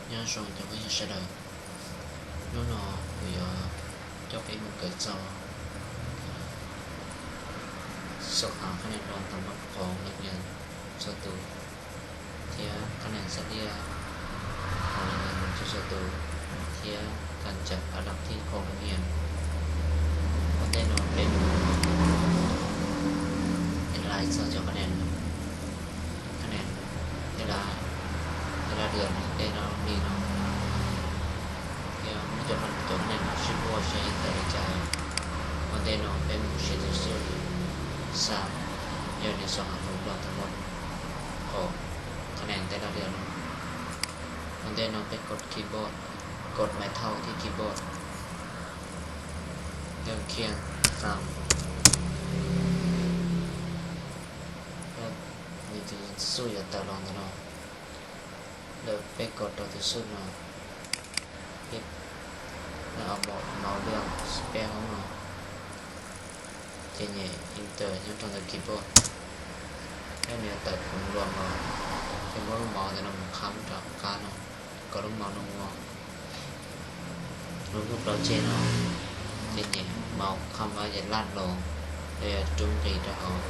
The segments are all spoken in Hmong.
Nyob zoo cov phooj ywg sawv daws, hnub no kuv yuav coj peb mus kawm txog xov xwm qhab nais los ntawm muaj qhov laj nyias txhua tus, thiab qhab nais xab liaj qhov laj nyias txhua txhua tus, thiab kas cam a dab thib qhov laj nyias. Ua ntej no peb mus elaib txog cov qhab nais, qhab nais, tej laj, tej laj diam tej no li no, thiab muab cov qhab nais no sib puag seb tawm li cas. Ua ntej no peb mus siv tus xub xa, yog nws xov xwm hauv los ntawm muaj qhov qhab nais tej laj diam no. Ua ntej no peb kod keyboard, kod mais thauj thiab keyboard, dawb khiab xa, nws tus xub yuav tawm los ntawm no. Lawv peb kod rau tus xub no, peb, lawv au mauv lwaj peb hoob no, ces nyem enter nyob rau ntawm keyboard, thiab nws yuav tawm mus los no, ces muab lub mauv ntawm no mus qhab rau qab no, kom lub mauv no ua lub lub plaub ceg no, ces nyem mauv qhab vaj ces laj los, los yog rub nqis rau hauv,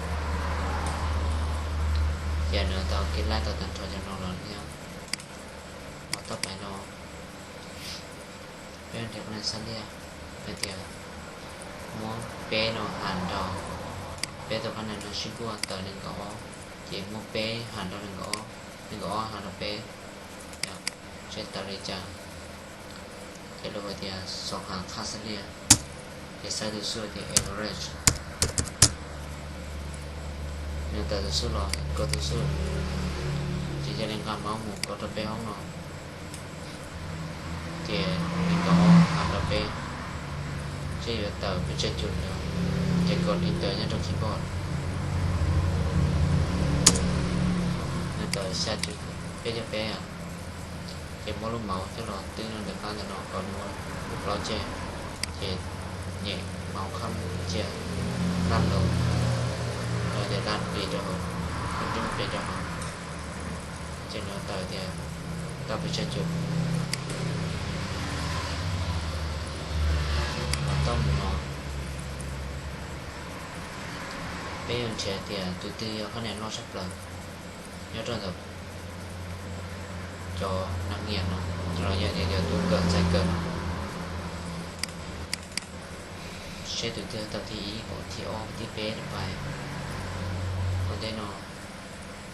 ces nws tau kev laj tau tag nrho cov no los thiab. Ho tau pais no, peb nrhiav qhab nais xab liaj hais tias muab peb no has rau, peb tus qhab nais no sib puag tawm nees nkaum ob, ces muab peb has rau nees nkaum ob, nees nkaum ob has rau peb, yog seb tawm li cas. Ces lawv hais tias xov xwm qhab xab liaj, ces xaiv tus xub tias average. Nws tawm tus xub los, kod tus xub, ces cia li nqa mauv mus kod rau peb hoob no, ces nees nkaum ob has rau peb, seb yuav tawm pes tsawg cum no, ces kod enter nyob rau keyboard, nws tawm xya cum peb caug peb, ces muab lub mauv coj los twb rau ntawm qab ntawm no kom nws ua lub plaub ceg, ces nyem mauv qhab cia laj los, no ces laj pes rau hauv, rub pes rau hauv, ces nws tawm tias tau pes tsawg cum. Tau mus no, peb yuav nrhiav tias tus twg yog qhab nais loj tshaj plaws nyob rau ntawm cov nas nyiam no, los yog tias cov tub kawm ntxhais kawm no, seb tus twg tau thib ib, thib ob, thib peb rau pais. Ua ntej no,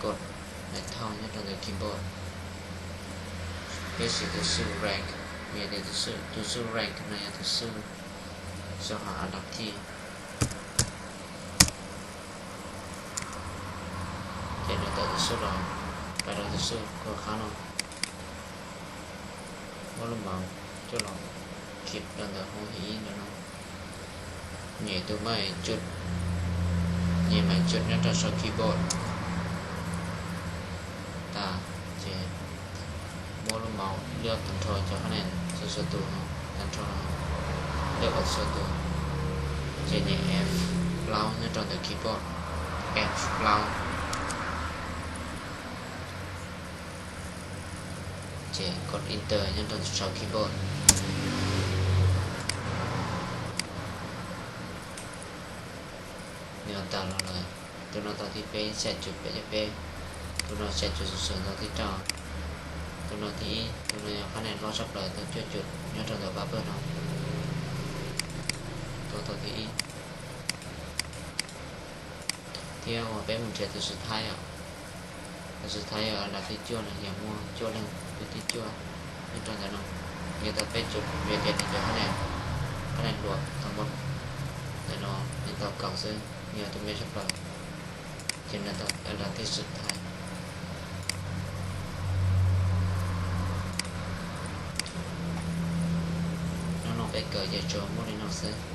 kod mais thauj nyob rau ntawm keyboard, peb siv tus xub rank, vim tias tus xub rank no yog tus xub xov xwm a dab thib, ces nws tawm tus xub los, pais rau tus xub kod qab no, muab lub mauv coj los khij rau ntawm hoob hib ib ntawm no, nyem tus mais cub, nyem mais cub nyob rau saum keyboard tas, ces muab lub mauv lwaj tag nrho cov qhab nais txhua txhua tus, tag nrho lwaj kom txhua tus, ces nyem F plaub nyob rau ntawm keyboard, F plaub, ces kod enter nyob rau saum keyboard. Nws tawm los lawm, tus no tau thib peb, xya cum peb caug peb, tus no xya cum xum xum tau thib rau, tus no thib ib, tus no yog qhab nais loj tshaj plaws tau cuaj cum nyob rau ntawm pab pawg no, tus tau thib ib. Thiab uas peb mus nrhiav tus xub thawj os, tus xub thawj yog a dab thib cuaj no, yog muaj cuaj leeg, tus thib cuaj nyob rau ntawm no, nws tau peb cum, vim tias nws cov qhab nais, qhab nais hluas tau muaj ntawm no nws tau kaum xwb, nws yog tus me tshaj plaws, ces nws tau a dab thib xub thawj. Hnub no peb kawm ces tsuas muaj li no xwb.